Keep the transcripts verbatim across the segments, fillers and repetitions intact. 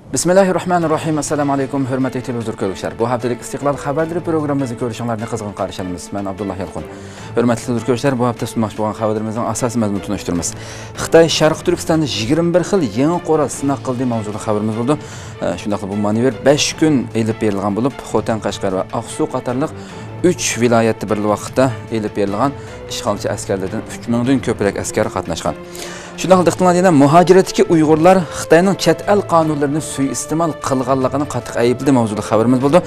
بىسمىللاھىررەھمانىررەھىم. ئەسسالامۇ ئەلەيكۇم، ھۆرمەتلىك تېلېۋىزور كۆرگۈچىلەر. بۇ ھەپتىلىك ئىستىقلال خەۋەرلىرى پروگراممىمىزنى كۆرۈشۈڭلارنى قىزغىن قارشى ئالىمىز. مەن ئابدۇللا يالقۇن. ھۆرمەتلىك تېلېۋىزور كۆرگۈچىلەر، بۇ ھەپتە سۇنماقچى بولغان خەۋەرلىرىمىزنىڭ ئاساسىي مەزمۇنىنى تونۇشتۇرىمىز. خىتاي شەرقىي تۈركىستاندا يىگىرمە بىر خىل يېڭى قورال سىناق قىلدى ماۋزۇلۇق خەۋىرىمىز بولىدۇ. ئە، شۇنداقلا بۇ مانېۋىر بەش كۈن ئېلىپ بېرىلغان بولۇپ، خوتەن، قەشقەر ۋە ئاقسۇ قاتارلىق ئۈچ ۋىلايەتتە بىر ۋاقىتتا ئېلىپ بېرىلغان ئىشغالچى ئەسكەرلىرىدىن ئۈچ مىڭدىن كۆپرەك ئەسكەر قاتناشقان. شۇنداقلا دىققىتىڭلارنى يەنە مۇھاجىرەتتىكى ئۇيغۇرلار خىتاينىڭ چەت ئەل قانۇنلىرىنى سۇيىئىستېمال قىلغانلىقىنى قاتتىق ئەيىبلىدى ماۋزۇلۇق خەۋىرىمىز بولىدۇ.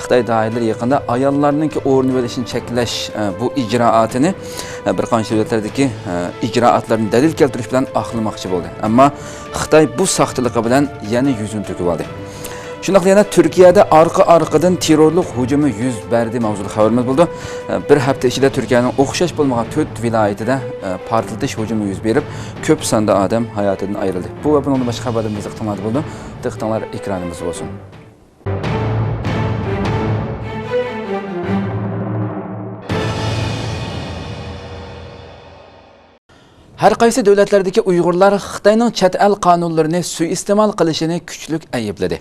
خىتاي دائىرىلىرى يېقىندا ئاياللارنىڭكى ئورۇنۋېلىشىنى چەكلەش، ئە، بۇ ئىجرائاتىنى، ئە، بىر قانچە دۆلەتلەردىكى، ئە، ئىجرائاتلارنى دەلىل كەلتۈرۈش بىلەن ئاقلىماقچى بولدى. ئەمما خىتاي بۇ ساختىلىقى بىلەن يەنە يۈزىنى تۆكۈۋالدى. شۇنداقلا يەنە تۈركىيەدە ئارقا-ئارقىدىن تېررورلۇق ھۇجۇمى يۈز بەردى ماۋزۇلۇق خەۋىرىمىز بولىدۇ. بىر ھەپتە ئىچىدە تۈركىيەنىڭ ئوخشاش بولمىغان تۆت ۋىلايىتىدە پارتلىتىش ھۇجۇمى يۈز بېرىپ، كۆپ ساندا ئادەم ھاياتىدىن ئايرىلدى. بۇ ۋە بۇنىڭدىن باشقا خەۋەرلىرىمىز دىققىتىڭلاردا بولىدۇ. دىققىتىڭلار ئېكرانىمىزدا بولسۇن. ھەر قايسى دۆلەتلەردىكى ئۇيغۇرلار خىتاينىڭ چەت ئەل قانۇنلىرىنى سۇيىئىستېمال قىلىشىنى كۈچلۈك ئەيىبلىدى.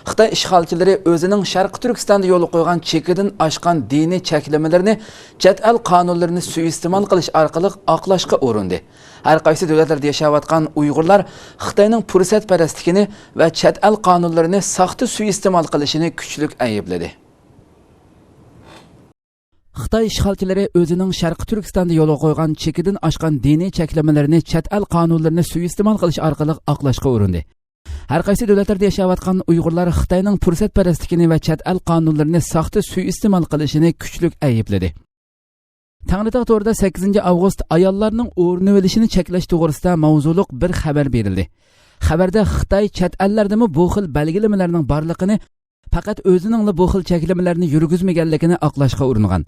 خىتاي ئىشغالچىلىرى ئۆزىنىڭ شەرقىي تۈركىستاندا يولغا قويغان چېكىدىن ئاشقان دىنىي چەكلىمىلىرىنى چەت ئەل قانۇنلىرىنى سۇيىئىستېمال قىلىش ئارقىلىق ئاقلاشقا ئۇرۇندى. ھەر قايسى دۆلەتلەردە ياشاۋاتقان ئۇيغۇرلار خىتاينىڭ پۇرسەتپەرەسلىكىنى ۋە چەت ئەل قانۇنلىرىنى ساختا سۇيىئىستېمال قىلىشىنى كۈچلۈك ئەيىبلىدى. خىتاي ئىشغالچىلىرى ئۆزىنىڭ شەرقىي تۈركىستاندا يولغا قويغان چېكىدىن ئاشقان دىنىي چەكلىمىلىرىنى چەت ئەل قانۇنلىرىنى سۇيىئىستېمال قىلىش ئارقىلىق ئاقلاشقا ئۇرۇندى. ھەر قايسى دۆلەتلەردە ياشاۋاتقان ئۇيغۇرلار خىتاينىڭ پۇرسەتپەرەسلىكىنى ۋە چەت ئەل قانۇنلىرىنى ساختا سۇيىئىستېمال قىلىشىنى كۈچلۈك ئەيىبلىدى. تەڭرىتاغ تورىدا سەككىزىنچى ئاۋغۇست ئاياللارنىڭ ئورنىۋېلىشىنى چەكلەش توغرىسىدا ماۋزۇلۇق بىر خەۋەر بېرىلدى. خەۋەردە خىتاي چەت ئەللەردىمۇ بۇ خىل بەلگىلىمىلەرنىڭ بارلىقىنى، پەقەت ئۆزىنىڭلا بۇ خىل چەكلىمىلەرنى يۈرگۈزمىگەنلىكىنى ئاقلاشقا ئۇرۇنغان.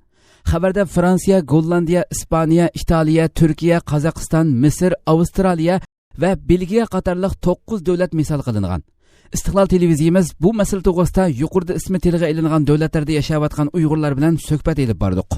خەۋەردە فرانسىيە، گوللاندىيە، ئىسپانىيە، ئىتالىيە، تۈركىيە، قازاقىستان، مىسىر، ئاۋسترالىيە ۋە بېلگىيە قاتارلىق توققۇز دۆلەت مىسال قىلىنغان. ئىستىقلال تېلېۋىزىيىمىز بۇ مەسىلە توغرىسىدا يۇقىرىدا ئىسمى تىلغا ئېلىنغان دۆلەتلەردە ياشاۋاتقان ئۇيغۇرلار بىلەن سۆھبەت ئېلىپ باردۇق.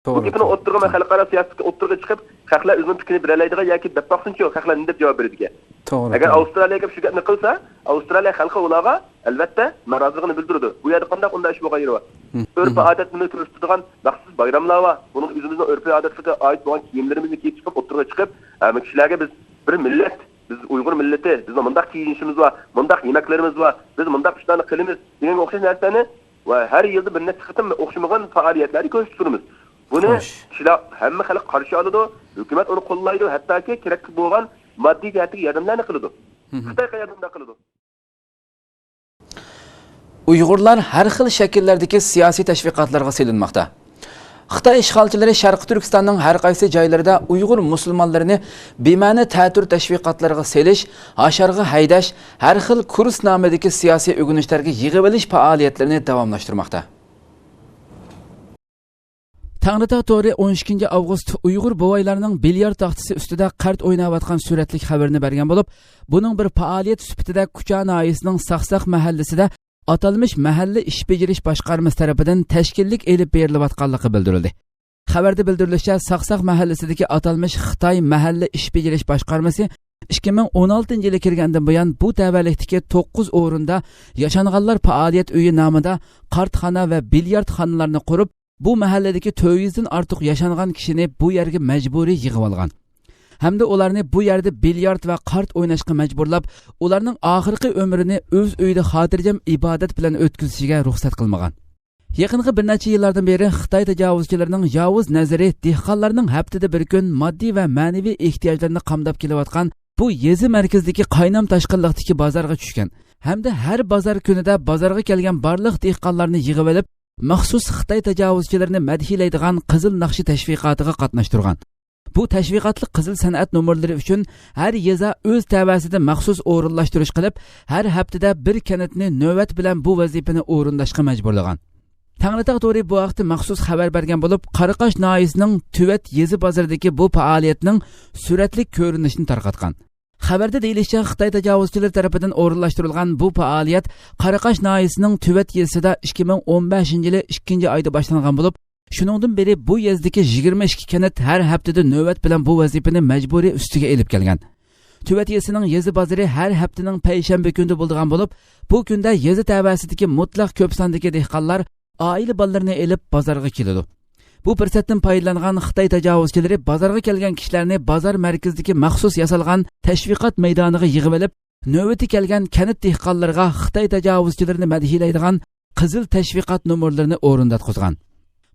بۇ توغرا، گېپىنى توغرا، ئوتتۇرىغا، مەن توغرا. خەلقئارا سىياسەتكە ئوتتۇرىغا چىقىپ، خەقلەر ئۆزىنىڭ پىكرىنى بېرەلەيدىغان ياكى دەپ باقسۇنچۇ، خەقلەر نېمە دەپ جاۋاب بېرىدىكەن؟ توغرا، ئەگەر توغرا. ئاۋسترالىيە كەپ شۇ گەپنى قىلسا، ئاۋسترالىيە خەلقى ئۇلارغا، ئەلۋەتتە، نارازىلىقىنى بىلدۈرىدۇ. بۇ يەردە قانداق ئۇنداق ئىش بولغان يېرى بار؟ مم، ئۆرپ مم. ئادەتنى كۆرسىتىدىغان مەخسۇس بايراملار بار. بۇنىڭ ئۆزىمىزنىڭ ئۆرپىي ئادەتلىرىگە ئائىت بولغان كىيىملىرىمىزنى كىيىپ چىقىپ، ئوتتۇرىغا چىقىپ، ھەممە كىشىلەرگە بىز بىر مىللەت، بىز ئۇيغۇر مىللىتى، بىزنىڭ مۇنداق كىيىنىشىمىز بار، مۇنداق يېمەكلىرىمىز بار، بىز مۇنداق ئىشلارنى قىلىمىز دېگەنگە ئوخشاش نەرسىلەرنى ۋە ھەر يىلدا بىر نەچچە قېتىم ئوخشىمىغان پائالىيەتلەرنى كۆرسىتىپ تۇرىمىز. بۇنى خوش. كىشىلەر، ھەممە خەلق قارشى ئالىدۇ، ھۆكۈمەت ئۇنى قوللايدۇ، ھەتتاكى كېرەكلىك بولغان ماددىي جەھەتتىكى ياردەملەرنى قىلىدۇ. مم. خىتاي قەيەردە ئۇنداق قىلىدۇ؟ ئۇيغۇرلار ھەر خىل شەكىللەردىكى سىياسىي تەشۋىقاتلارغا سېلىنماقتا. خىتاي ئىشغالچىلىرى شەرقىي تۈركىستاننىڭ ھەر قايسى جايلىرىدا ئۇيغۇر مۇسۇلمانلىرىنى بىمەنە تەتۈر تەشۋىقاتلارغا سېلىش، ھاشارغا ھەيدەش، ھەر خىل كۇرس نامىدىكى سىياسىي ئۆگىنىشلەرگە يىغىۋېلىش پائالىيەتلىرىنى داۋاملاشتۇرماقتا. تەڭرىتاغ تورى ئون ئىككىنچى ئاۋغۇست ئۇيغۇر بوۋايلارنىڭ بىليارد تاختىسى ئۈستىدە قەرت ئويناۋاتقان سۈرەتلىك خەۋىرىنى بەرگەن بولۇپ، بۇنىڭ بىر پائالىيەت سۈپىتىدە كۇچا ناھىيەسىنىڭ ساقساق مەھەللىسىدە ئاتالمىش مەھەللە ئىش بېجىرىش باشقارمىسى تەرىپىدىن تەشكىللىك ئېلىپ بېرىلىۋاتقانلىقى بىلدۈرۈلدى. خەۋەردە بىلدۈرۈلۈشىچە، ساقساق مەھەللىسىدىكى ئاتالمىش خىتاي مەھەللە ئىش بېجىرىش باشقارمىسى ئىككى مىڭ ئون ئالتىنچى يىلى كىرگەندىن بۇيان بۇ تەۋەلىكتىكى توققۇز ئورۇندا ياشانغانلار پائالىيەت ئۆيى نامىدا قارتخانا ۋە بىليارد خانىلارنى قۇرۇپ، بۇ مەھەللىدىكى تۆت يۈزدىن ئارتۇق ياشانغان كىشىنى بۇ يەرگە مەجبۇرىي يىغىۋالغان ھەمدە ئۇلارنى بۇ يەردە بىليارد ۋە قارت ئويناشقا مەجبۇرلاپ، ئۇلارنىڭ ئاخىرقى ئۆمرىنى ئۆز ئۆيىدە خاتىرجەم ئىبادەت بىلەن ئۆتكۈزۈشىگە رۇخسەت قىلمىغان. يېقىنقى بىر نەچچە يىللاردىن بېرى خىتاي تاجاۋۇزچىلىرىنىڭ ياۋۇز نەزىرى دېھقانلارنىڭ ھەپتىدە بىر كۈن ماددىي ۋە مەنىۋى ئېھتىياجلىرىنى قامداپ كېلىۋاتقان بۇ يېزا مەركىزىدىكى قاينام تاشقىنلىقتىكى بازارغا چۈشكەن ھەمدە ھەر بازار كۈنىدە بازارغا كەلگەن بارلىق دېھقانلارنى يىغىۋېلىپ، مەخسۇس خىتاي تاجاۋۇزچىلىرىنى مەدھىيلەيدىغان قىزىل ناخشا تەشۋىقاتىغا قاتناشتۇرغان. بۇ تەشۋىقاتلىق قىزىل سەنئەت نومۇرلىرى ئۈچۈن ھەر يېزا ئۆز تەۋەسىدە مەخسۇس ئورۇنلاشتۇرۇش قىلىپ، ھەر ھەپتىدە بىر كەنتنى نۆۋەت بىلەن بۇ ۋەزىپىنى ئورۇنداشقا مەجبۇرلىغان. تەڭرىتاغ تورى بۇ ھەقتە مەخسۇس خەۋەر بەرگەن بولۇپ، قاراقاش ناھىيەسىنىڭ تۈۋەت يېزا بازىرىدىكى بۇ پائالىيەتنىڭ سۈرەتلىك كۆرۈنۈشىنى تارقاتقان. خەۋەردە دېيىلىشىچە، خىتاي تاجاۋۇزچىلىرى تەرىپىدىن ئورۇنلاشتۇرۇلغان بۇ پائالىيەت قاراقاش ناھىيەسىنىڭ تۈۋەت يېزىسىدا ئىككى مىڭ ئون بەشىنچى يىلى ئىككىنچى ئايدا باشلانغان بولۇپ، شۇنىڭدىن بېرى بۇ يېزىدىكى يىگىرمە ئىككى كەنت ھەر ھەپتىدە نۆۋەت بىلەن بۇ ۋەزىپىنى مەجبۇرىي ئۈستىگە ئېلىپ كەلگەن. تۈۋەت يېزىسىنىڭ يېزا بازىرى ھەر ھەپتىنىڭ پەيشەنبە كۈنىدە بولىدىغان بولۇپ، بۇ كۈندە يېزا تەۋەسىدىكى مۇتلەق كۆپ ساندىكى دېھقانلار ئائىلە بالىلىرىنى ئېلىپ بازارغا كېلىدۇ. بۇ پۇرسەتتىن پايدىلانغان خىتاي تاجاۋۇزچىلىرى بازارغا كەلگەن كىشىلەرنى بازار مەركىزىدىكى مەخسۇس ياسالغان تەشۋىقات مەيدانىغا يىغىۋېلىپ، نۆۋىتى كەلگەن كەنت دېھقانلىرىغا خىتاي تاجاۋۇزچىلىرىنى مەدھىيلەيدىغان قىزىل تەشۋىقات نومۇرلىرىنى ئورۇنداتقۇزغان.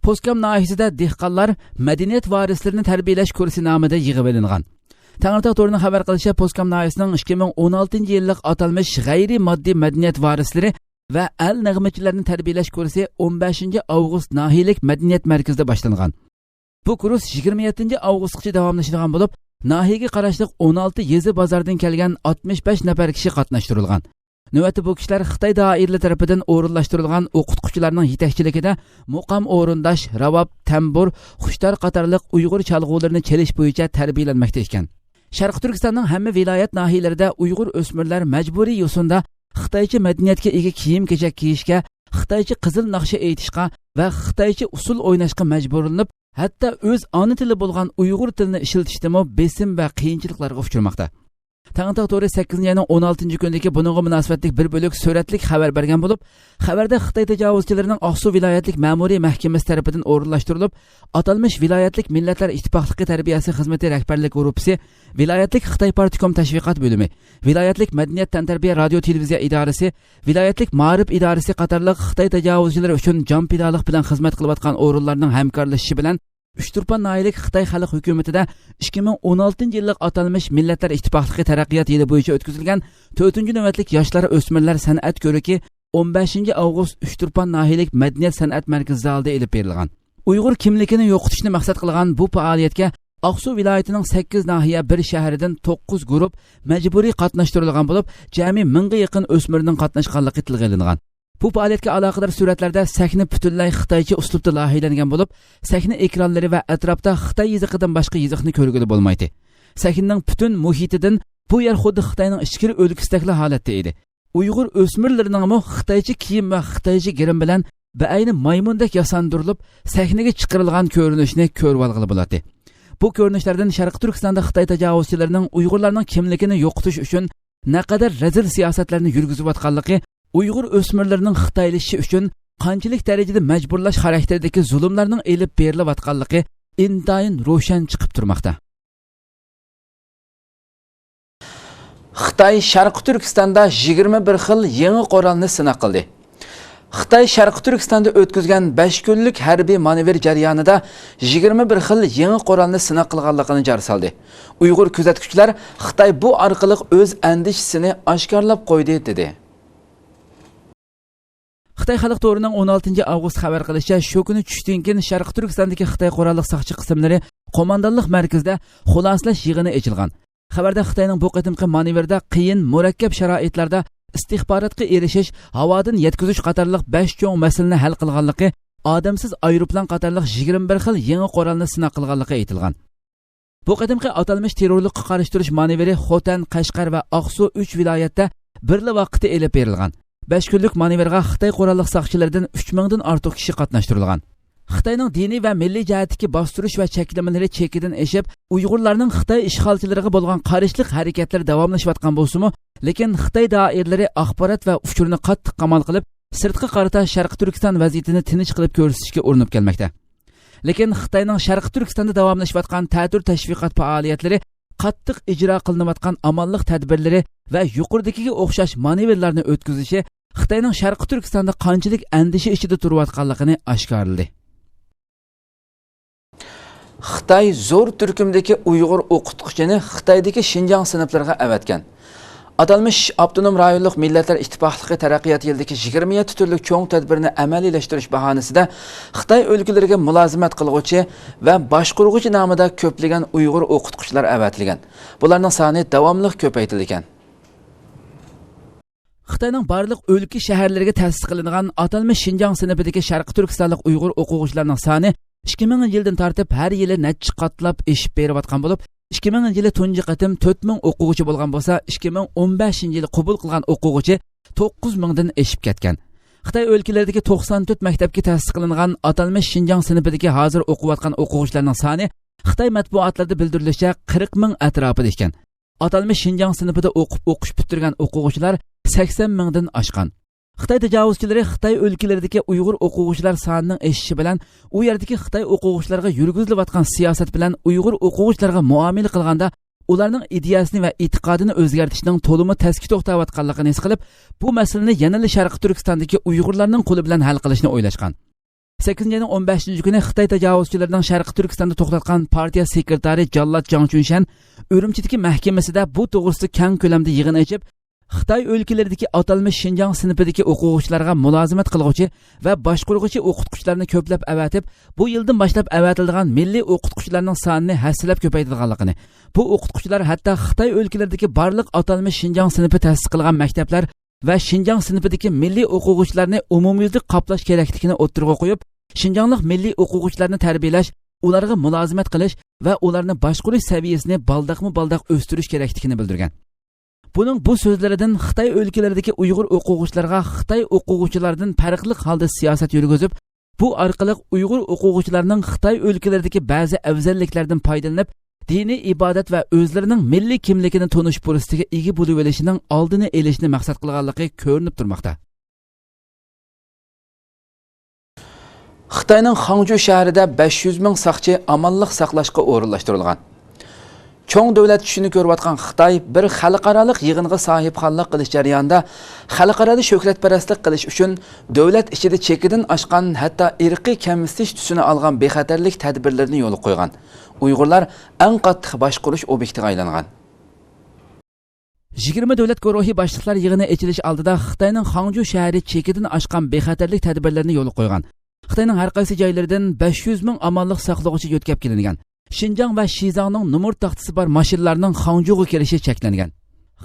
پوسكام ناھىيىسىدە دېھقانلار مەدەنىيەت ۋارىسلىرىنى تەربىيەلەش كۇرسى نامىدا يىغىۋېلىنغان. تەڭرىتاغ تورىنىڭ خەۋەر قىلىشىچە، پوسكام ناھىيىسىنىڭ ئىككى مىڭ ئون ئالتىنچى يىللىق ئاتالمىش غەيرىي ماددىي مەدەنىيەت ۋارىسلىرى ۋە ئەل نەغمىچىلىرىنى تەربىيەلەش كۇرسى ئون بەشىنچى ئاۋغۇست ناھىيەلىك مەدەنىيەت مەركىزىدە باشلانغان. بۇ كۇرس يىگىرمە يەتتىنچى ئاۋغۇستقىچە داۋاملىشىدىغان بولۇپ، ناھىيەگە قاراشلىق ئون ئالتە يېزا بازاردىن كەلگەن ئاتمىش بەش نەپەر كىشى قاتناشتۇرۇلغان. نۆۋەتتە بۇ كىشىلەر خىتاي دائىرىلىرى تەرىپىدىن ئورۇنلاشتۇرۇلغان ئوقۇتقۇچىلارنىڭ يېتەكچىلىكىدە مۇقام ئورۇنداش، راۋاب، تەمبۇر، خۇشتار قاتارلىق ئۇيغۇر چالغۇلىرىنى چېلىش بويىچە تەربىيەلەنمەكتە ئىكەن. شەرقىي تۈركىستاننىڭ ھەممە ۋىلايەت ناھىيەلىرىدە ئۇيغۇر ئۆسمۈرلەر مەجبۇرىي يوسۇندا خىتايچە مەدەنىيەتكە ئىگە كىيىم-كېچەك كىيىشكە، خىتايچە قىزىل ناخشا ئېيتىشقا ۋە خىتايچە ئۇسسۇل ئويناشقا مەجبۇرلىنىپ، ھەتتا ئۆز ئانا تىلى بولغان ئۇيغۇر تىلىنى ئىشلىتىشتىمۇ بېسىم ۋە قىيىنچىلىقلارغا ئۇچرىماقتا. تەڭرىتاغ تورى سەككىزىنچى ئاينىڭ ئون ئالتىنچى كۈنىدىكى بۇنىڭغا مۇناسىۋەتلىك بىر بۆلەك سۈرەتلىك خەۋەر بەرگەن بولۇپ، خەۋەردە خىتاي تاجاۋۇزچىلىرىنىڭ ئاقسۇ ۋىلايەتلىك مەمۇرىي مەھكىمىسى تەرىپىدىن ئورۇنلاشتۇرۇلۇپ، ئاتالمىش ۋىلايەتلىك مىللەتلەر ئىتتىپاقلىقى تەربىيەسى خىزمىتى رەھبەرلىك گۇرۇپپىسى ۋىلايەتلىك خىتاي پارتكوم تەشۋىقات بۆلۈمى، ۋىلايەتلىك مەدەنىيەت تەنتەربىيە رادىيو تېلېۋىزىيە ئىدارىسى، ۋىلايەتلىك مائارىپ ئىدارىسى قاتارلىق خىتاي تاجاۋۇزچىلىرى ئۈچۈن جانپىدالىق بىلەن خىزمەت قىلىۋاتقان ئورۇنلارنىڭ ھەمكارلىشىشى بىلەن ئۇچتۇرپان ناھىيەلىك خىتاي خەلق ھۆكۈمىتىدە ئىككى مىڭ ئون ئالتىنچى يىللىق ئاتالمىش مىللەتلەر ئىتتىپاقلىقى تەرەققىيات يىلى بويىچە ئۆتكۈزۈلگەن تۆتىنچى نۆۋەتلىك ياشلار ئۆسمۈرلەر سەنئەت كۆرىكى ئون بەشىنچى ئاۋغۇست ئۇچتۇرپان ناھىيەلىك مەدەنىيەت سەنئەت مەركىزى زالىدا ئېلىپ بېرىلغان. ئۇيغۇر كىملىكىنى يوقىتىشنى مەقسەت قىلغان بۇ پائالىيەتكە ئاقسۇ ۋىلايىتىنىڭ سەككىز ناھىيە، بىر شەھەردىن توققۇز گۇرۇپ مەجبۇرىي قاتناشتۇرۇلغان بولۇپ، جەمئىي مىڭغا يېقىن ئۆسمۈرنىڭ قاتناشقانلىقى تىلغا ئېلىنغان. بۇ پائالىيەتكە ئالاقىدار سۈرەتلەردە سەھنە پۈتۈنلەي خىتايچە ئۇسلۇبتا لايىھەلەنگەن بولۇپ، سەھنە ئېكرانلىرى ۋە ئەتراپتا خىتاي يېزىقىدىن باشقا يېزىقنى كۆرگىلى بولمايتتى. سەھنىنىڭ پۈتۈن مۇھىتىدىن بۇ يەر خۇددى خىتاينىڭ ئىچكىرى ئۆلكىسىدەكلا ھالەتتە ئىدى. ئۇيغۇر ئۆسمۈرلىرىنىڭمۇ خىتايچە كىيىم ۋە خىتايچە گىرىم بىلەن بەئەينى مايمۇندەك ياساندۇرۇلۇپ، سەھنىگە چىقىرىلغان كۆرۈنۈشنى كۆرۈۋالغىلى بولاتتى. بۇ كۆرۈنۈشلەردىن شەرقىي تۈركىستاندا خىتاي تاجاۋۇزچىلىرىنىڭ ئۇيغۇرلارنىڭ كىملىكىنى يوقىتىش ئۈچۈن نەقەدەر رەزىل سىياسەتلەرنى يۈرگۈزۈۋاتقانلىقى، ئۇيغۇر ئۆسمۈرلىرىنىڭ خىتايلىشىشى ئۈچۈن قانچىلىك دەرىجىدە مەجبۇرلاش خاراكتېرىدىكى زۇلۇملارنىڭ ئېلىپ بېرىلىۋاتقانلىقى ئىنتايىن روشەن چىقىپ تۇرماقتا. خىتاي شەرقىي تۈركىستاندا يىگىرمە بىر خىل يېڭى قورالنى سىناق قىلدى. خىتاي شەرقىي تۈركىستاندا ئۆتكۈزگەن بەش كۈنلۈك ھەربىي مانېۋىر جەريانىدا يىگىرمە بىر خىل يېڭى قورالنى سىناق قىلغانلىقىنى جار سالدى. ئۇيغۇر كۆزەتكۈچىلەر خىتاي بۇ ئارقىلىق ئۆز ئەندىشىسىنى ئاشكارىلاپ قويدى، دېدى. خىتاي خەلق تورىنىڭ ئون ئالتىنچى ئاۋغۇست خەۋەر قىلىشىچە، شۇ كۈنى چۈشتىن كېيىن شەرقىي تۈركىستاندىكى خىتاي قوراللىق ساقچى قىسىملىرى قوماندانلىق مەركىزىدە خۇلاسىلەش يىغىنى ئېچىلغان. خەۋەردە خىتاينىڭ بۇ قېتىمقى مانېۋىردا قىيىن، مۇرەككەپ شارائىتلاردا ئىستىخباراتقا ئېرىشىش، ھاۋادىن يەتكۈزۈش قاتارلىق بەش چوڭ مەسىلىنى ھەل قىلغانلىقى، ئادەمسىز ئايروپىلان قاتارلىق يىگىرمە بىر خىل يېڭى قورالنى سىناق قىلغانلىقى ئېيتىلغان. بۇ قېتىمقى ئاتالمىش تېررورلۇققا قارشى تۇرۇش مانېۋىرى خوتەن، قەشقەر ۋە ئاقسۇ ئۈچ ۋىلايەتتە بىرلا ۋاقىتتا ئېلىپ بېرىلغان. بەش كۈنلۈك مانېۋىرغا خىتاي قوراللىق ساقچىلىرىدىن ئۈچ مىڭدىن ئارتۇق كىشى قاتناشتۇرۇلغان. خىتاينىڭ دىنىي ۋە مىللىي جەھەتتىكى باستۇرۇش ۋە چەكلىمىلىرى چېكىدىن ئېشىپ، ئۇيغۇرلارنىڭ خىتاي ئىشغالچىلىرىغا بولغان قارشىلىق ھەرىكەتلىرى داۋاملىشىۋاتقان بولسىمۇ، لېكىن خىتاي دائىرىلىرى ئاخبارات ۋە ئۇچۇرنى قاتتىق قامال قىلىپ، سىرتقا قارىتا شەرقىي تۈركىستان ۋەزىيىتىنى تىنچ قىلىپ كۆرسىتىشكە ئۇرۇنۇپ كەلمەكتە. لېكىن خىتاينىڭ شەرقىي تۈركىستاندا داۋاملىشىۋاتقان تەتۈر تەشۋىقات پائالىيەتلىرى قاتتىق ئىجرا قىلىنىۋاتقان ئامانلىق تەدبىرلىرى ۋە يۇقىرىدىكىگە ئوخشاش مانېۋىرلارنى ئۆتكۈزۈشى خىتاينىڭ شەرقىي تۈركىستاندا قانچىلىك ئەندىشە ئىچىدە تۇرۇۋاتقانلىقىنى ئاشكارىلىدى. خىتاي زور تۈركۈمدىكى ئۇيغۇر ئوقۇتقۇچىنى خىتايدىكى شىنجاڭ سىنىپلىرىغا ئەۋەتكەن. ئاتالمىش ئاپتونوم رايونلۇق مىللەتلەر ئىتتىپاقلىقى تەرەققىيات يىلىدىكى يىگىرمە يەتتە تۈرلۈك چوڭ تەدبىرنى ئەمەلىيلەشتۈرۈش باھانىسىدە خىتاي ئۆلكىلىرىگە مۇلازىمەت قىلغۇچى ۋە باشقۇرغۇچى نامىدا كۆپلىگەن ئۇيغۇر ئوقۇتقۇچىلار ئەۋەتىلگەن. بۇلارنىڭ سانى داۋاملىق كۆپەيتىلىدىكەن. خىتاينىڭ بارلىق ئۆلكە، شەھەرلىرىگە تەسىس قىلىنغان ئاتالمىش شىنجاڭ سىنىپىدىكى شەرقىي تۈركىستانلىق ئۇيغۇر ئوقۇغۇچىلارنىڭ سانى ئىككى مىڭىنچى يىلدىن تارتىپ ھەر يىلى نەچچە قاتلاپ ئېشىپ بېرىۋاتقان بولۇپ، ئىككى مىڭىنچى يىلى تۇنجى قېتىم تۆت مىڭ ئوقۇغۇچى بولغان بولسا، ئىككى مىڭ ئون بەشىنچى يىلى قوبۇل قىلغان ئوقۇغۇچى توققۇز مىڭدىن ئېشىپ كەتكەن. خىتاي ئۆلكىلىرىدىكى توقسان تۆت مەكتەپكە تەسىس قىلىنغان ئاتالمىش شىنجاڭ سىنىپىدىكى ھازىر ئوقۇۋاتقان ئوقۇغۇچىلارنىڭ سانى خىتاي مەتبۇئاتلىرىدا بىلدۈرۈلۈشىچە قىرىق مىڭ ئەتراپىدا ئىكەن. ئاتالمىش شىنجاڭ سىنىپىدا ئوقۇپ، ئوقۇش پۈتتۈرگەن ئوقۇغۇچىلار سەكسەن مىڭدىن ئاشقان. خىتاي تاجاۋۇزچىلىرى خىتاي ئۆلكىلىرىدىكى ئۇيغۇر ئوقۇغۇچىلار سانىنىڭ ئېشىشى بىلەن ئۇ يەردىكى خىتاي ئوقۇغۇچىلارغا يۈرگۈزۈلۈۋاتقان سىياسەت بىلەن ئۇيغۇر ئوقۇغۇچىلارغا مۇئامىلە قىلغاندا ئۇلارنىڭ ئىدىيەسىنى ۋە ئېتىقادىنى ئۆزگەرتىشنىڭ تولىمۇ تەسكە توختاۋاتقانلىقىنى ھېس قىلىپ، بۇ مەسىلىنى يەنىلا شەرقىي تۈركىستاندىكى ئۇيغۇرلارنىڭ قولى بىلەن ھەل قىلىشنى ئويلاشقان. سەككىزىنچى ئاينىڭ ئون بەشىنچى كۈنى خىتاي تاجاۋۇزچىلىرىنىڭ شەرقىي تۈركىستاندا توختاتقان پارتىيە سېكرېتارى جاللات جاڭ چۈنشەن ئۈرۈمچىدىكى مەھكىمىسىدە بۇ توغرىسىدا كەڭ كۆلەمدە يىغىن ئېچىپ، خىتاي ئۆلكىلىرىدىكى ئاتالمىش شىنجاڭ سىنىپىدىكى ئوقۇغۇچىلارغا مۇلازىمەت قىلغۇچى ۋە باشقۇرغۇچى ئوقۇتقۇچىلارنى كۆپلەپ ئەۋەتىپ، بۇ يىلدىن باشلاپ ئەۋەتىلىدىغان مىللىي ئوقۇتقۇچىلارنىڭ سانىنى ھەسسىلەپ كۆپەيتىدىغانلىقىنى، بۇ ئوقۇتقۇچىلار ھەتتا خىتاي ئۆلكىلىرىدىكى بارلىق ئاتالمىش شىنجاڭ سىنىپى تەسىس قىلغان مەكتەپلەر ۋە شىنجاڭ سىنىپىدىكى مىللىي ئوقۇغۇچىلارنى ئومۇميۈزلۈك قاپلاش كېرەكلىكىنى ئوتتۇرىغا قويۇپ، شىنجاڭلىق مىللىي ئوقۇغۇچىلارنى تەربىيەلەش، ئۇلارغا مۇلازىمەت قىلىش ۋە ئۇلارنى باشقۇرۇش سەۋىيەسىنى بالداقمۇ بالداق ئۆستۈرۈش كېرەكلىكىنى بىلدۈرگەن. بۇنىڭ بۇ سۆزلىرىدىن خىتاي ئۆلكىلىرىدىكى ئۇيغۇر ئوقۇغۇچىلارغا خىتاي ئوقۇغۇچىلاردىن پەرقلىق ھالدا سىياسەت يۈرگۈزۈپ، بۇ ئارقىلىق ئۇيغۇر ئوقۇغۇچىلارنىڭ خىتاي ئۆلكىلىرىدىكى بەزى ئەۋزەللىكلەردىن پايدىلىنىپ، دىنىي ئىبادەت ۋە ئۆزلىرىنىڭ مىللىي كىملىكىنى تونۇش پۇرسىتىگە ئىگە بولۇۋېلىشىنىڭ ئالدىنى ئېلىشنى مەقسەت قىلغانلىقى كۆرۈنۈپ تۇرماقتا. خىتاينىڭ خاڭجۇ شەھىرىدە بەش يۈز مىڭ ساقچى ئامانلىق ساقلاشقا ئورۇنلاشتۇرۇلغان. چوڭ دۆلەت چۈشىنى كۆرۈۋاتقان خىتاي بىر خەلقئارالىق يىغىنغا ساھىبخانلىق قىلىش جەريانىدا خەلقئارادا شۆھرەتپەرەسلىك قىلىش ئۈچۈن دۆلەت ئىچىدە چېكىدىن ئاشقان، ھەتتا ئىرقىي كەمسىتىش تۈسىنى ئالغان بىخەتەرلىك تەدبىرلىرىنى يولغا قويغان. ئۇيغۇرلار ئەڭ قاتتىق باشقۇرۇش ئوبيېكتىغا ئايلانغان. يىگىرمە دۆلەت گۇرۇھى باشلىقلار يىغىنى ئېچىلىش ئالدىدا خىتاينىڭ خاڭجۇ شەھىرى چېكىدىن ئاشقان بىخەتەرلىك تەدبىرلىرىنى يولغا قويغان. خىتاينىڭ ھەر قايسى جايلىرىدىن بەش يۈز مىڭ ئامانلىق ساقلىغۇچى يۆتكەپ كېلىنگەن. شىنجاڭ ۋە شىزاڭنىڭ نومۇر تاختىسى بار ماشىنىلارنىڭ خاڭجۇغا كىرىشى چەكلەنگەن.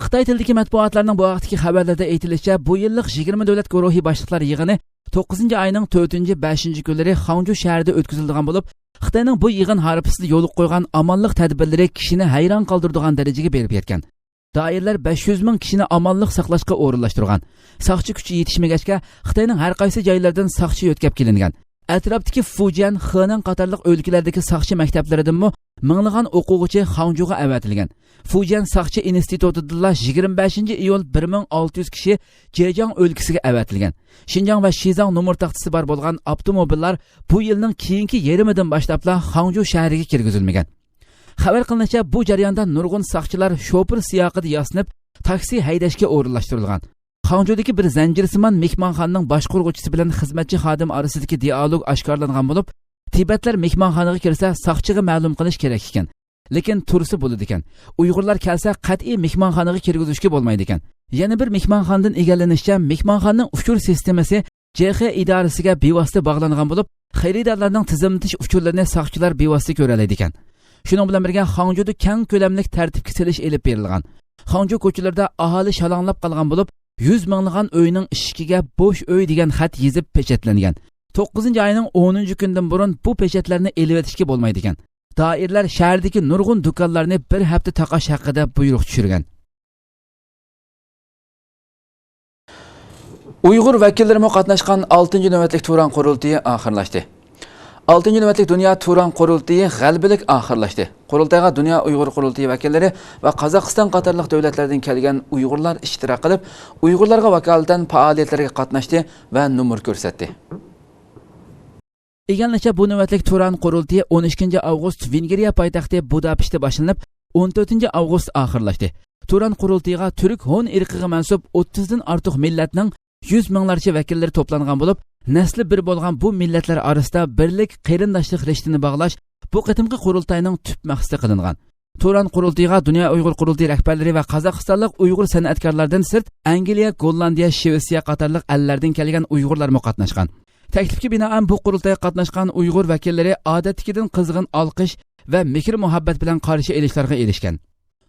خىتاي تىلىدىكى مەتبۇئاتلارنىڭ بۇ ھەقتىكى خەۋەرلىرىدە ئېيتىلىشىچە، بۇ يىللىق يىگىرمە دۆلەت گۇرۇھى باشلىقلار يىغىنى توققۇزىنچى ئاينىڭ تۆتىنچى، بەشىنچى كۈنلىرى خاڭجۇ شەھىرىدە ئۆتكۈزۈلىدىغان بولۇپ، خىتاينىڭ بۇ يىغىن ھارپىسىدا يولغا قويغان ئامانلىق تەدبىرلىرى كىشىنى ھەيران قالدۇرىدىغان دەرىجىگە بېرىپ يەتكەن. دائىرىلەر بەش يۈز مىڭ كىشىنى ئامانلىق ساقلاشقا ئورۇنلاشتۇرغان. ساقچى كۈچى يېتىشمىگەچكە، خىتاينىڭ ھەر قايسى جايلىرىدىن ساقچى يۆتكەپ كېلىنگەن. ئەتراپتىكى فۇجيەن، خېنەن قاتارلىق ئۆلكىلەردىكى ساقچى مەكتەپلىرىدىنمۇ مىڭلىغان ئوقۇغۇچى خاڭجۇغا ئەۋەتىلگەن. فۇجيەن ساقچى ئىنستىتۇتىدىلا يىگىرمە بەشىنچى ئىيۇل بىر مىڭ ئالتە يۈز كىشى جېجياڭ ئۆلكىسىگە ئەۋەتىلگەن. شىنجاڭ ۋە شىزاڭ نومۇر تاختىسى بار بولغان ئاپتوموبىللار بۇ يىلنىڭ كېيىنكى يېرىمىدىن باشلاپلا خاڭجۇ شەھىرىگە كىرگۈزۈلمىگەن. خەۋەر قىلىنىشىچە، بۇ جەرياندا نۇرغۇن ساقچىلار شوپۇر سىياقىدا ياسىنىپ، تاكسى ھەيدەشكە ئورۇنلاشتۇرۇلغان. خاڭجۇدىكى بىر زەنجىرسىمان مېھمانخانىنىڭ باشقۇرغۇچىسى بىلەن خىزمەتچى خادىم ئارىسىدىكى دىئالوگ ئاشكارىلانغان بولۇپ، تىبەتلەر مېھمانخانىغا كىرسە، ساقچىغا مەلۇم قىلىش كېرەك ئىكەن. لېكىن تۇرسا بولىدىكەن. ئۇيغۇرلار كەلسە، قەتئىي مېھمانخانىغا كىرگۈزۈشكە بولمايدىكەن. يەنە بىر مېھمانخانىدىن ئىگىلىنىشىچە، مېھمانخانىنىڭ ئۇچۇر سىستېمىسى جې خې ئىدارىسىگە بىۋاسىتە باغلانغان بولۇپ، خېرىدارلارنىڭ تىزىملىتىش ئۇچۇرلىرىنى ساقچىلار بىۋاسىتە كۆرەلەيدىكەن. شۇنىڭ بىلەن بىرگە، خاڭجۇدا كەڭ كۆلەملىك تەرتىپكە سېلىش ئېلىپ بېرىلغان. خاڭجۇ كوچىلىرىدا ئاھالى شالاڭلاپ قالغان بولۇپ، يۈز مىڭلىغان ئۆينىڭ ئىشىكىگە «بوش ئۆي» دېگەن خەت يېزىپ پېچەتلەنگەن. توققۇزىنچى ئاينىڭ ئونىنچى كۈنىدىن بۇرۇن بۇ پېچەتلەرنى ئېلىۋېتىشكە بولمايدىكەن. دائىرىلەر شەھەردىكى نۇرغۇن دۇكانلارنى بىر ھەپتە تاقاش ھەققىدە بۇيرۇق چۈشۈرگەن. ئۇيغۇر ۋەكىللىرىمۇ قاتناشقان ئالتىنچى نۆۋەتلىك تۇران قۇرۇلتىيى ئاخىرلاشتى. ئالتىنچى نۆۋەتلىك دۇنيا تۇران قۇرۇلتىيى غەلىبىلىك ئاخىرلاشتى. قۇرۇلتايغا دۇنيا ئۇيغۇر قۇرۇلتىيى ۋەكىللىرى ۋە قازاقىستان قاتارلىق دۆلەتلەردىن كەلگەن ئۇيغۇرلار ئىشتىراك قىلىپ، ئۇيغۇرلارغا ۋاكالىتەن پائالىيەتلەرگە قاتناشتى ۋە نومۇر كۆرسەتتى. ئىگىلىنىشىچە، بۇ نۆۋەتلىك تۇران قۇرۇلتىيى ئون ئىككىنچى ئاۋغۇست ۋېنگرىيە پايتەختى بۇداپېشتتا باشلىنىپ، ئون تۆتىنچى ئاۋغۇست ئاخىرلاشتى. تۇران قۇرۇلتىيىغا تۈرك ھون ئىرقىغا مەنسۇپ ئوتتۇزدىن ئارتۇق مىللەتنىڭ يۈز مىڭلارچە ۋەكىللىرى توپلانغان بولۇپ، نەسلى بىر بولغان بۇ مىللەتلەر ئارىسىدا بىرلىك، قېرىنداشلىق رىشتىنى باغلاش بۇ قېتىمقى قۇرۇلتاينىڭ تۈپ مەقسىتى قىلىنغان. تۇران قۇرۇلتىيىغا دۇنيا ئۇيغۇر قۇرۇلتىيى رەھبەرلىرى ۋە قازاقىستانلىق ئۇيغۇر سەنئەتكارلاردىن سىرت، ئەنگلىيە، گوللاندىيە، شىۋېتسىيە قاتارلىق ئەللەردىن كەلگەن ئۇيغۇرلارمۇ قاتناشقان. تەكلىپكە بىنائەن، بۇ قۇرۇلتايغا قاتناشقان ئۇيغۇر ۋەكىللىرى ئادەتتىكىدىن قىزغىن ئالقىش ۋە مېھىر-مۇھەببەت بىلەن قارشى ئېلىشلارغا ئېرىشكەن.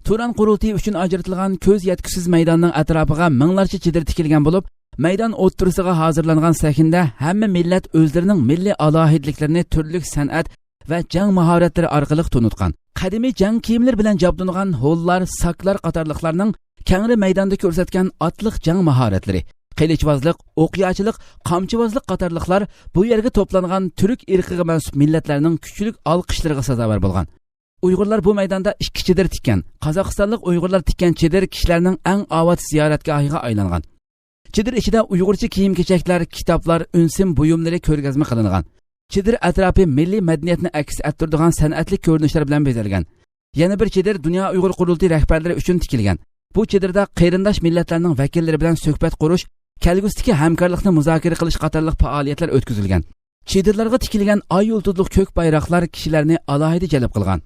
تۇران قۇرۇلتىيى ئۈچۈن ئاجرىتىلغان كۆز يەتكۈسىز مەيداننىڭ ئەتراپىغا مىڭلارچە چېدىر تىكىلگەن بولۇپ، مەيدان ئوتتۇرىسىغا ھازىرلانغان سەھنىدە ھەممە مىللەت ئۆزلىرىنىڭ مىللىي ئالاھىدىلىكلىرىنى تۈرلۈك سەنئەت ۋە جەڭ ماھارەتلىرى ئارقىلىق تونۇتقان. قەدىمىي جەڭ كىيىملىرى بىلەن جابدۇنغان ھونلار، ساكلار قاتارلىقلارنىڭ كەڭرى مەيداندا كۆرسەتكەن ئاتلىق جەڭ ماھارەتلىرى، قىلىچۋازلىق، ئوقياچىلىق، قامچىۋازلىق قاتارلىقلار بۇ يەرگە توپلانغان تۈرك ئىرقىغا مەنسۇپ مىللەتلەرنىڭ كۈچلۈك ئالقىشلىرىغا سازاۋەر بولغان. ئۇيغۇرلار بۇ مەيداندا ئىككى چېدىر تىككەن. قازاقىستانلىق ئۇيغۇرلار تىككەن چېدىر كىشىلەرنىڭ ئەڭ ئاۋات زىيارەتگاھىغا ئايلانغان. چېدىر ئىچىدە ئۇيغۇرچە كىيىم-كېچەكلەر، كىتابلار، ئۈنسىم بۇيۇملىرى كۆرگەزمە قىلىنغان. چېدىر ئەتراپى مىللىي مەدەنىيەتنى ئەكس ئەتتۈرىدىغان سەنئەتلىك كۆرۈنۈشلەر بىلەن بېزەلگەن. يەنە بىر چېدىر دۇنيا ئۇيغۇر قۇرۇلتىيى رەھبەرلىرى ئۈچۈن تىكىلگەن. بۇ چېدىردا قېرىنداش مىللەتلەرنىڭ ۋەكىللىرى بىلەن سۆھبەت قۇرۇش، كەلگۈسىدىكى ھەمكارلىقنى مۇزاكىرە قىلىش قاتارلىق پائالىيەتلەر ئۆتكۈزۈلگەن. چېدىرلارغا تىكىلگەن ئاي يۇلتۇزلۇق كۆك بايراقلار كىشىلەرنى ئالاھىدە جەلپ قىلغان.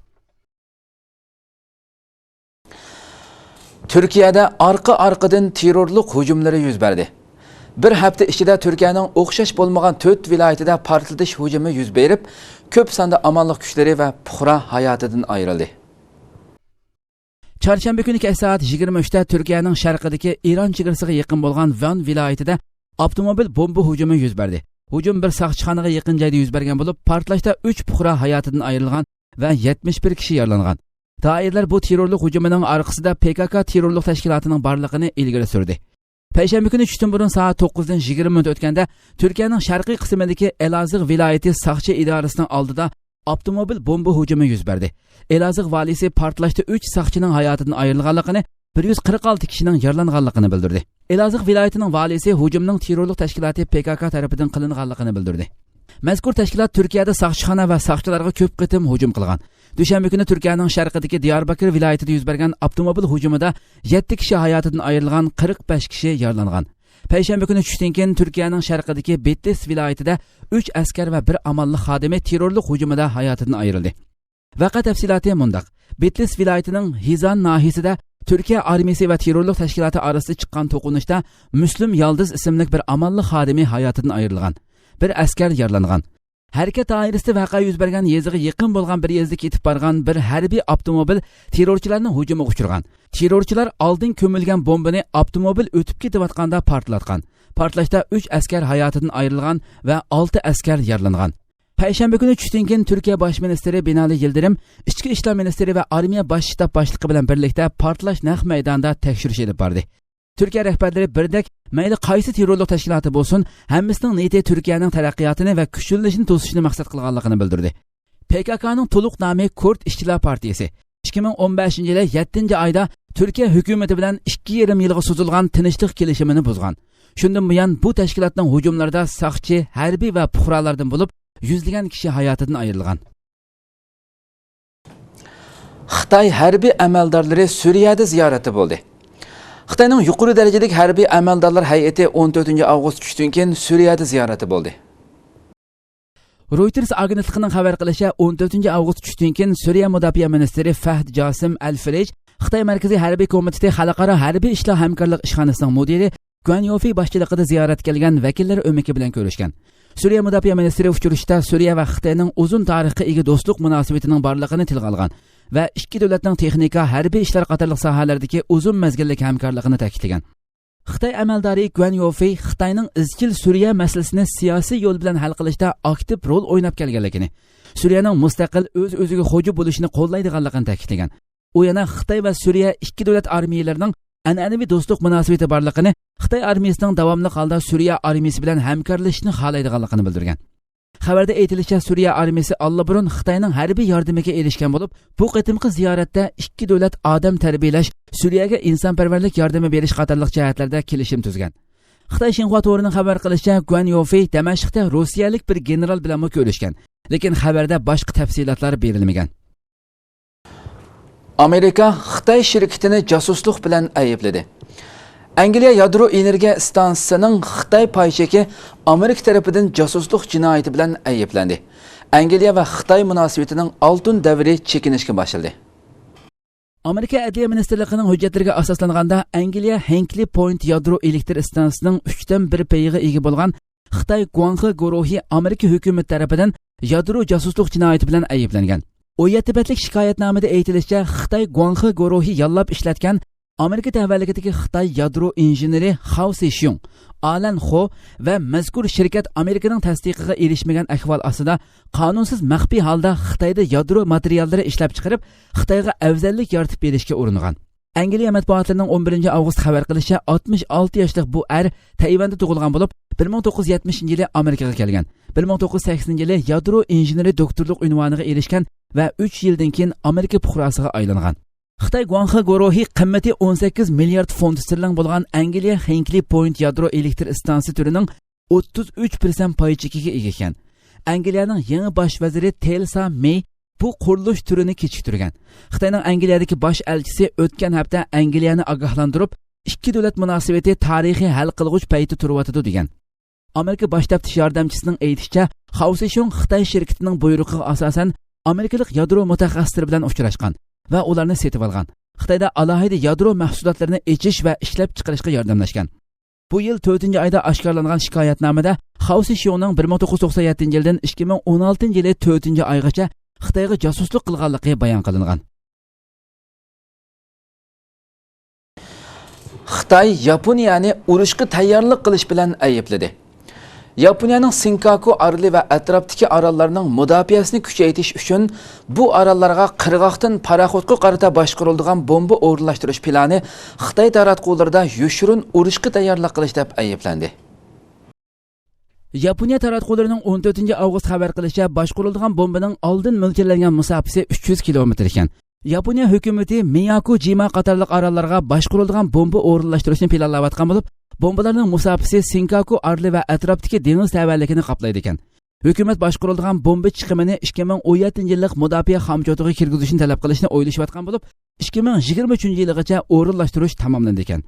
تۈركىيەدە ئارقا-ئارقىدىن تېررورلۇق ھۇجۇملىرى يۈز بەردى. بىر ھەپتە ئىچىدە تۈركىيەنىڭ ئوخشاش بولمىغان تۆت ۋىلايىتىدە پارتلىتىش ھۇجۇمى يۈز بېرىپ، كۆپ ساندا ئامانلىق كۈچلىرى ۋە پۇقرا ھاياتىدىن ئايرىلدى. چارشەنبە كۈنى كەچ سائەت يىگىرمە ئۈچتە تۈركىيەنىڭ شەرقىدىكى ئىران چېگرىسىغا يېقىن بولغان ۋان ۋىلايىتىدە ئاپتوموبىل بومبا ھۇجۇمى يۈز بەردى. ھۇجۇم بىر ساقچىخانىغا يېقىن جايدا يۈز بەرگەن بولۇپ، پارتلاشتا ئۈچ پۇقرا ھاياتىدىن ئايرىلغان ۋە يەتمىش بىر كىشى يارىلانغان. دائىرىلەر بۇ تېررورلۇق ھۇجۇمىنىڭ ئارقىسىدا پې كا كا تېررورلۇق تەشكىلاتىنىڭ بارلىقىنى ئىلگىرى سۈردى. پەيشەنبە كۈنى چۈشتىن بۇرۇن سائەت توققۇزدىن يىگىرمە مىنۇت ئۆتكەندە، تۈركىيەنىڭ شەرقىي قىسمىدىكى ئېلازىغ ۋىلايىتى ساقچى ئىدارىسىنىڭ ئالدىدا ئاپتوموبىل بومبا ھۇجۇمى يۈز بەردى. ئېلازىغ ۋالىيسى پارتلاشتا ئۈچ ساقچىنىڭ ھاياتىدىن ئايرىلغانلىقىنى، بىر يۈز قىرىق ئالتە كىشىنىڭ يارىلانغانلىقىنى بىلدۈردى. ئېلازىغ ۋىلايىتىنىڭ ۋالىيسى ھۇجۇمنىڭ تېررورلۇق تەشكىلاتى پې كا كا تەرىپىدىن قىلىنغانلىقىنى بىلدۈردى. مەزكۇر تەشكىلات تۈركىيەدە ساقچىخانا ۋە ساقچىلارغا كۆپ قېتىم ھۇجۇم قىلغان. دۈشەنبە كۈنى تۈركىيەنىڭ شەرقىدىكى دىياربەكىر ۋىلايىتىدە يۈز بەرگەن ئاپتوموبىل ھۇجۇمىدا يەتتە كىشى ھاياتىدىن ئايرىلغان، قىرىق بەش كىشى يارىلانغان. پەيشەنبە كۈنى چۈشتىن كېيىن تۈركىيەنىڭ شەرقىدىكى بىتلىس ۋىلايىتىدە ئۈچ ئەسكەر ۋە بىر ئامانلىق خادىمى تېررورلۇق ھۇجۇمىدا ھاياتىدىن ئايرىلدى. ۋەقە تەپسىلاتى مۇنداق. بىتلىس ۋىلايىتىنىڭ ھىزان ناھىيىسىدە تۈركىيە ئارمىيىسى ۋە تېررورلۇق تەشكىلاتى ئارىسىدا چىققان توقۇنۇشتا مۇسلىم يالدىز ئىسىملىك بىر ئامانلىق خادىمى ھاياتىدىن ئايرىلغان. بىر ئەسكەر يارىلانغان. ھەرىكەت دائىرىسىدە ۋەقە يۈز بەرگەن يېزىغا يېقىن بولغان بىر يېزىدا كېتىپ بارغان بىر ھەربىي ئاپتوموبىل تېررورچىلارنىڭ ھۇجۇمىغا ئۇچرىغان. تېررورچىلار ئالدىن كۆمۈلگەن بومبىنى ئاپتوموبىل ئۆتۈپ كېتىۋاتقاندا پارتلاتقان. پارتلاشتا ئۈچ ئەسكەر ھاياتىدىن ئايرىلغان ۋە ئالتە ئەسكەر يارىلانغان. پەيشەنبە كۈنى چۈشتىن كېيىن تۈركىيە باش مىنىستىرى بىنالى يىلدىرىم ئىچكى ئىشلار مىنىستىرى ۋە ئارمىيە باش شتاب باشلىقى بىلەن بىرلىكتە پارتلاش نەق مەيدانىدا تەكشۈرۈش ئېلىپ باردى. تۈركىيە رەھبەرلىرى بىردەك مەيلى قايسى تېررورلۇق تەشكىلاتى بولسۇن، ھەممىسىنىڭ نىيىتى تۈركىيەنىڭ تەرەققىياتىنى ۋە كۈچلىنىشىنى توسۇشنى مەقسەت قىلغانلىقىنى بىلدۈردى. پې كا كانىڭ تولۇق نامى كۇرد ئىشچىلار پارتىيىسى. ئىككى مىڭ ئون بەشىنچى يىلى يەتتىنچى ئايدا تۈركىيە ھۆكۈمىتى بىلەن ئىككى يېرىم يىلغا سوزۇلغان تىنچلىق كېلىشىمىنى بۇزغان. شۇندىن بۇيان بۇ تەشكىلاتنىڭ ھۇجۇملىرىدا ساقچى، ھەربىي ۋە پۇقرالاردىن بولۇپ، يۈزلىگەن كىشى ھاياتىدىن ئايرىلغان. خىتاي ھەربىي ئەمەلدارلىرى سۈرىيەدە زىيارەتتە بولدى. خىتاينىڭ يۇقىرى دەرىجىلىك ھەربىي ئەمەلدارلار ھەيئىتى ئون تۆتىنچى ئاۋغۇست چۈشتىن كېيىن سۈرىيەدە زىيارەتتە بولدى. رويتېرس ئاگېنتلىقىنىڭ خەۋەر قىلىشىچە، ئون تۆتىنچى ئاۋغۇست چۈشتىن كېيىن سۈرىيە مۇداپىئە مىنىستىرى فەھد جاسىم ئەل فىرىج، خىتاي مەركىزىي ھەربىي كومىتېتى خەلقئارا ھەربىي ئىشلار ھەمكارلىق ئىشخانىسىنىڭ مۇدىرى گۇەن يوفېي باشچىلىقىدا زىيارەتكە كەلگەن ۋەكىللەر ئۆمىكى بىلەن كۆرۈشكەن. سۈرىيە مۇداپىئە مىنىستىرى ئۇچرىشىشتا سۈرىيە ۋە خىتاينىڭ ئۇزۇن تارىخقا ئىگە دوستلۇق مۇناسىۋىتىنىڭ بارلىقىنى تىلغا ئالغان ۋە ئىككى دۆلەتنىڭ تېخنىكا، ھەربىي ئىشلار قاتارلىق ساھەلەردىكى ئۇزۇن مەزگىللىك ھەمكارلىقىنى تەكىتلىگەن. خىتاي ئەمەلدارى گۇەن يوفېي خىتاينىڭ ئىزچىل سۈرىيە مەسىلىسىنى سىياسىي يول بىلەن ھەل قىلىشتا ئاكتىپ رول ئويناپ كەلگەنلىكىنى، سۈرىيەنىڭ مۇستەقىل، ئۆز-ئۆزىگە خوجا بولۇشىنى قوللايدىغانلىقىنى تەكىتلىگەن. ئۇ يەنە خىتاي ۋە سۈرىيە ئىككى دۆلەت ئارمىيىلىرىنىڭ ئەنئەنىۋى دوستلۇق مۇناسىۋىتى بارلىقىنى، خىتاي ئارمىيىسىنىڭ داۋاملىق ھالدا سۈرىيە ئارمىيىسى بىلەن ھەمكارلىشىشنى خالايدىغانلىقىنى بىلدۈرگەن. خەۋەردە ئېيتىلىشىچە، سۈرىيە ئارمىيىسى ئاللىبۇرۇن خىتاينىڭ ھەربىي ياردىمىگە ئېرىشكەن بولۇپ، بۇ قېتىمقى زىيارەتتە ئىككى دۆلەت ئادەم تەربىيەلەش، سۈرىيەگە ئىنسانپەرۋەرلىك ياردىمى بېرىش قاتارلىق جەھەتلەردە كېلىشىم تۈزگەن. خىتاي شىنخۇا تورىنىڭ خەۋەر قىلىشىچە، گۇەن يوفېي دەمەشقتە روسىيەلىك بىر گېنېرال بىلەنمۇ كۆرۈشكەن، لېكىن خەۋەردە باشقا تەپسىلاتلار بېرىلمىگەن. ئامېرىكا خىتاي شىركىتىنى جاسۇسلۇق بىلەن ئەيىبلىدى. ئەنگلىيە يادرو ئېنېرگىيە ئىستانسىسىنىڭ خىتاي پاي چېكى ئامېرىكا تەرىپىدىن جاسۇسلۇق جىنايىتى بىلەن ئەيىبلەندى. ئەنگلىيە ۋە خىتاي مۇناسىۋىتىنىڭ ئالتۇن دەۋرى چېكىنىشكە باشلىدى. ئامېرىكا ئەدلىيە مىنىستىرلىقىنىڭ ھۆججەتلىرىگە ئاساسلانغاندا، ئەنگلىيە ھېنكلى پوينت يادرو ئېلېكتر ئىستانسىسىنىڭ ئۈچتىن بىر پېيىغا ئىگە بولغان خىتاي گۇاڭخې گۇرۇھى ئامېرىكا ھۆكۈمىتى تەرىپىدىن يادرو جاسۇسلۇق جىنايىتى بىلەن ئەيىبلەنگەن. ئون يەتتە بەتلىك شىكايەتنامىدە ئېيتىلىشىچە، خىتاي گۇاڭخې گۇرۇھى ياللاپ ئىشلەتكەن ئامېرىكا تەۋەلىكىدىكى خىتاي يادرو ئىنژېنېرى خاۋ سىشيۇڭ، ئالەن خو ۋە مەزكۇر شىركەت ئامېرىكىنىڭ تەستىقىغا ئېرىشمىگەن ئەھۋال ئاستىدا قانۇنسىز مەخپىي ھالدا خىتايدا يادرو ماتېرىياللىرى ئىشلەپچىقىرىپ، خىتايغا ئەۋزەللىك يارىتىپ بېرىشكە ئۇرۇنغان. ئەنگلىيە مەتبۇئاتلىرىنىڭ ئون بىرىنچى ئاۋغۇست خەۋەر قىلىشىچە، ئاتمىش ئالتە ياشلىق بۇ ئەر تەيۋەندە تۇغۇلغان بولۇپ، بىر مىڭ توققۇز يۈز يەتمىشىنچى يىلى ئامېرىكىغا كەلگەن. بىر مىڭ توققۇز يۈز سەكسىنىنچى يىلى يادرو ئىنژېنېرى دوكتورلۇق ئۇنۋانىغا ئېرىشكەن ۋە ئۈچ يىلدىن كېيىن ئامېرىكا پۇقراسىغا ئايلانغان. خىتاي گۇاڭخې گۇرۇھى قىممىتى ئون سەككىز مىليارد فونت ستېرلىڭ بولغان ئەنگلىيە خېنكلى پوينت يادرو ئېلېكتر ئىستانسىسى تۈرىنىڭ ئوتتۇز ئۈچ پىرسەنت پاي چېكىگە ئىگە ئىكەن. ئەنگلىيەنىڭ يېڭى باش ۋەزىرى تېرېسا مېي بۇ قۇرۇلۇش تۈرىنى كېچىكتۈرگەن. خىتاينىڭ ئەنگلىيەدىكى باش ئەلچىسى ئۆتكەن ھەپتە ئەنگلىيەنى ئاگاھلاندۇرۇپ، ئىككى دۆلەت مۇناسىۋىتى تارىخىي ھەل قىلغۇچ پەيتتە تۇرۇۋاتىدۇ، دېگەن. ئامېرىكا باش تەپتىش ياردەمچىسىنىڭ ئېيتىشىچە، خاۋ سىشيۇڭ خىتاي شىركىتىنىڭ بۇيرۇقىغا ئاساسەن، ئامېرىكىلىق يادرو مۇتەخەسسىسلىرى بىلەن ئۇچراشقان ۋە ئۇلارنى سېتىۋالغان. خىتايدا ئالاھىدە يادرو مەھسۇلاتلىرىنى ئېچىش ۋە ئىشلەپچىقىرىشقا ياردەملەشكەن. بۇ يىل تۆتىنچى ئايدا ئاشكارىلانغان شىكايەتنامىدە خاۋ سىشيۇڭنىڭ بىر مىڭ توققۇز يۈز توقسان يەتتىنچى يىلدىن ئىككى مىڭ ئون ئالتىنچى يىلى تۆتىنچى ئايغىچە خىتايغا جاسۇسلۇق قىلغانلىقى بايان قىلىنغان. خىتاي ياپونىيەنى ئۇرۇشقا تەييارلىق قىلىش بىلەن ئەيىبلىدى. ياپونىيەنىڭ سېنكاكۇ ئارىلى ۋە ئەتراپتىكى ئاراللارنىڭ مۇداپىئەسىنى كۈچەيتىش ئۈچۈن بۇ ئاراللارغا قىرغاقتىن پاراخوتقا قارىتا باشقۇرۇلىدىغان بومبا ئورۇنلاشتۇرۇش پىلانى خىتاي تاراتقۇلىرىدا يوشۇرۇن ئۇرۇشقا تەييارلىق قىلىش دەپ ئەيىبلەندى. ياپونىيە تاراتقۇلىرىنىڭ ئون تۆتىنچى ئاۋغۇست خەۋەر قىلىشىچە، باشقۇرۇلىدىغان بومبىنىڭ ئالدىن مۆلچەرلەنگەن مۇساپىسى ئۈچ يۈز كىلومېتىر ئىكەن. ياپونىيە ھۆكۈمىتى مىياكۇ جىما قاتارلىق ئاراللارغا باشقۇرۇلىدىغان بومبا ئورۇنلاشتۇرۇشنى پىلانلاۋاتقان بولۇپ، بومبىلارنىڭ مۇساپىسى سېنكاكۇ ئارىلى ۋە ئەتراپتىكى دېڭىز تەۋەلىكىنى قاپلايدىكەن. ھۆكۈمەت باشقۇرۇلىدىغان بومبا چىقىمىنى ئىككى مىڭ ئون يەتتىنچى يىللىق مۇداپىئە خامچوتىغا كىرگۈزۈشنى تەلەپ قىلىشنى ئويلىشىۋاتقان بولۇپ، ئىككى مىڭ يىگىرمە ئۈچىنچى يىلىغىچە ئورۇنلاشتۇرۇش تاماملىنىدىكەن.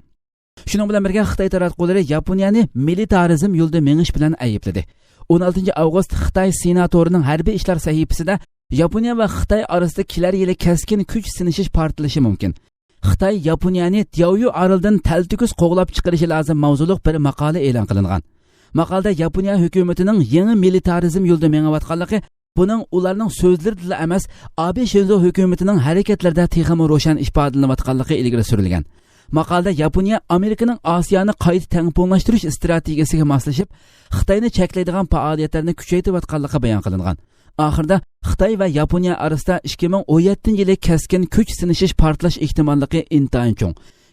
شۇنىڭ بىلەن بىرگە، خىتاي تاراتقۇلىرى ياپونىيەنى مىلىتارىزم يولىدا مېڭىش بىلەن ئەيىبلىدى. ئون ئالتىنچى ئاۋغۇست خىتاي سېناتورىنىڭ ھەربىي ئىشلار سەھىپىسىدە ياپونىيە ۋە خىتاي ئارىسىدا كېلەر يىلى كەسكىن كۈچ سىنىشىش پارتلىشى مۇمكىن. خىتاي ياپونىيەنى دياۋيۈ ئارىلىدىن تەلتۆكۈس قوغلاپ چىقىرىشى لازىم ماۋزۇلۇق بىر ماقالە ئېلان قىلىنغان. ماقالىدە ياپونىيە ھۆكۈمىتىنىڭ يېڭى مىلىتارىزم يولىدا مېڭىۋاتقانلىقى، بۇنىڭ ئۇلارنىڭ سۆزلىرىدىلا ئەمەس، ئابې شىنزو ھۆكۈمىتىنىڭ ھەرىكەتلىرىدە تېخىمۇ روشەن ئىپادىلىنىۋاتقانلىقى ئىلگىرى سۈرۈلگەن. ماقالىدە ياپونىيە ئامېرىكىنىڭ ئاسىيانى قايتا تەڭپۇڭلاشتۇرۇش ئىستراتېگىيىسىگە ماسلىشىپ، خىتاينى چەكلەيدىغان پائالىيەتلەرنى كۈچەيتىۋاتقانلىقى بايان قىلىنغان. ئاخىرىدا خىتاي ۋە ياپونىيە ئارىسىدا ئىككى مىڭ ئون يەتتىنچى يىلى كەسكىن كۈچ سىنىشىش پارتلاش ئېھتىماللىقى ئىنتايىن چوڭ.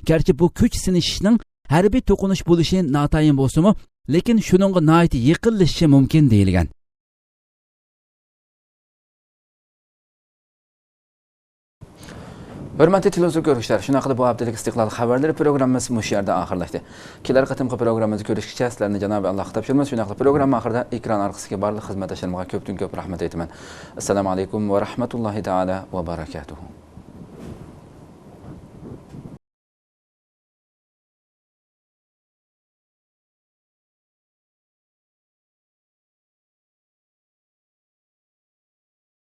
گەرچە بۇ كۈچ سىنىشىشنىڭ ھەربىي توقۇنۇش بولۇشى ناتايىن بولسىمۇ، لېكىن شۇنىڭغا ناھايىتى يېقىنلىشىشى مۇمكىن، دېيىلگەن. ھۆرمەتلىك تېلېۋىزور كۆرگۈچىلەر، شۇنداقلا بۇ ھەپتىلىك ئىستىقلال خەۋەرلىرى پروگراممىمىز مۇشۇ يەردە ئاخىرلاشتى. كېلەر قېتىمقى پروگراممىمىزدا كۆرۈشكىچە سىلەرنى جانابى ئاللاھقا تاپشۇرىمىز. شۇنداقلا پروگرامما ئاخىرىدا ئېكران ئارقىسىدىكى بارلىق خىزمەتداشلىرىمغا كۆپتىن كۆپ رەھمەت ئېيتىمەن. ئەسسالامۇ ئەلەيكۇم ۋە رەھمەتۇللاھى تائالا ۋە بەرەكاتۇھۇ.